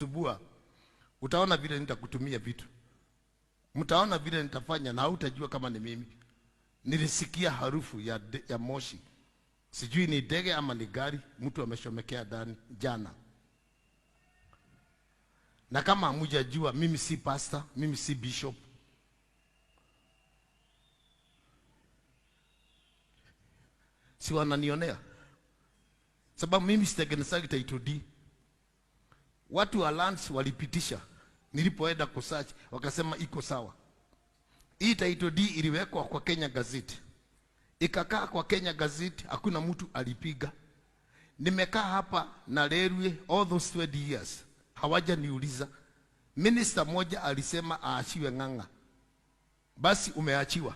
Subua, utaona vile nitakutumia vitu, mtaona vile nitafanya na hautajua kama ni mimi. Nilisikia harufu ya moshi, sijui ni ndege ama ni gari, mtu ameshomekea ndani jana. Na kama hamujajua, mimi si pastor, mimi si bishop. Si wananionea? Sababu mimi sitengenezagi title deed. Watu wa lands walipitisha, nilipoenda kusearch wakasema iko sawa. Hii title deed iliwekwa kwa Kenya Gazette, ikakaa kwa Kenya Gazette, hakuna mtu alipiga. Nimekaa hapa na Lerwe all those 20 years, hawajaniuliza. Minister moja alisema aachiwe Ng'ang'a, basi umeachiwa.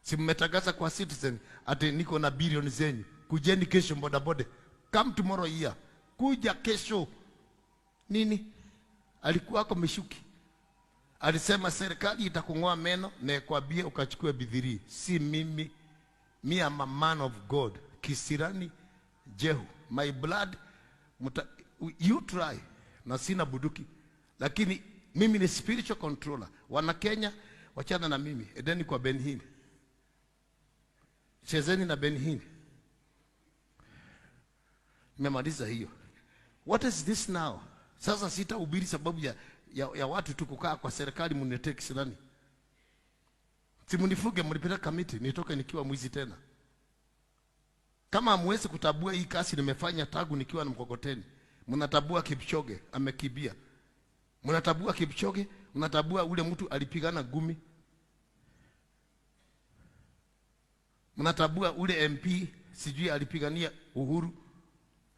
Si mmetangaza kwa Citizen ati niko na bilioni zenyu, kujeni kesho bodaboda, come tomorrow here, kuja kesho. Nini alikuwa ako Mishuki, alisema serikali itakung'oa meno na ikwambie ukachukue bidhirii. Si mimi, me am a man of God. Kisirani Jehu, my blood muta, you try, na sina buduki, lakini mimi ni spiritual controller. Wana Kenya, wachana na mimi, edeni kwa Benny Hinn, chezeni na Benny Hinn. Nimemaliza hiyo. What is this now? Sasa sitahubiri sababu ya watu tu kukaa kwa serikali mniletee kisirani. Si mnifuge, mnipeleke Kamiti nitoke nikiwa mwizi tena. Kama hamwezi kutabua hii kazi nimefanya tangu nikiwa na mkokoteni. Mnatabua Kipchoge amekimbia. Mnatabua Kipchoge, mnatabua ule mtu alipigana gumi. Mnatabua ule MP sijui alipigania uhuru.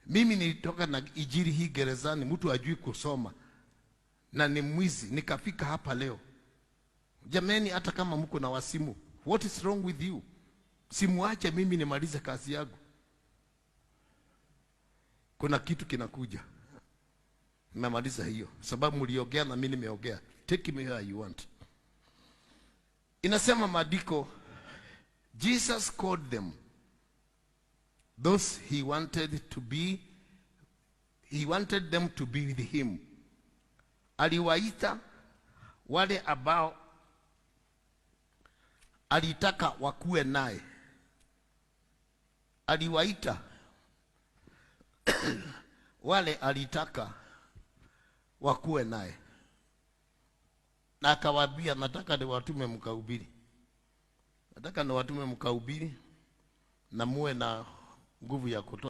Mimi nilitoka na ijiri hii gerezani, mtu ajui kusoma na ni mwizi, nikafika hapa leo. Jameni, hata kama mko na wasimu, what is wrong with you? Simuache mimi nimalize kazi yangu. Kuna kitu kinakuja. Nimemaliza hiyo sababu mliongea na mimi nimeongea. Take me where you want. Inasema maandiko, Jesus called them those he wanted to be, he wanted them to be with him. Aliwaita wale ambao alitaka wakuwe naye. Aliwaita wale alitaka wakuwe naye, na akawaambia, nataka niwatume mkahubiri, nataka niwatume mkahubiri na muwe na nguvu ya kutoa.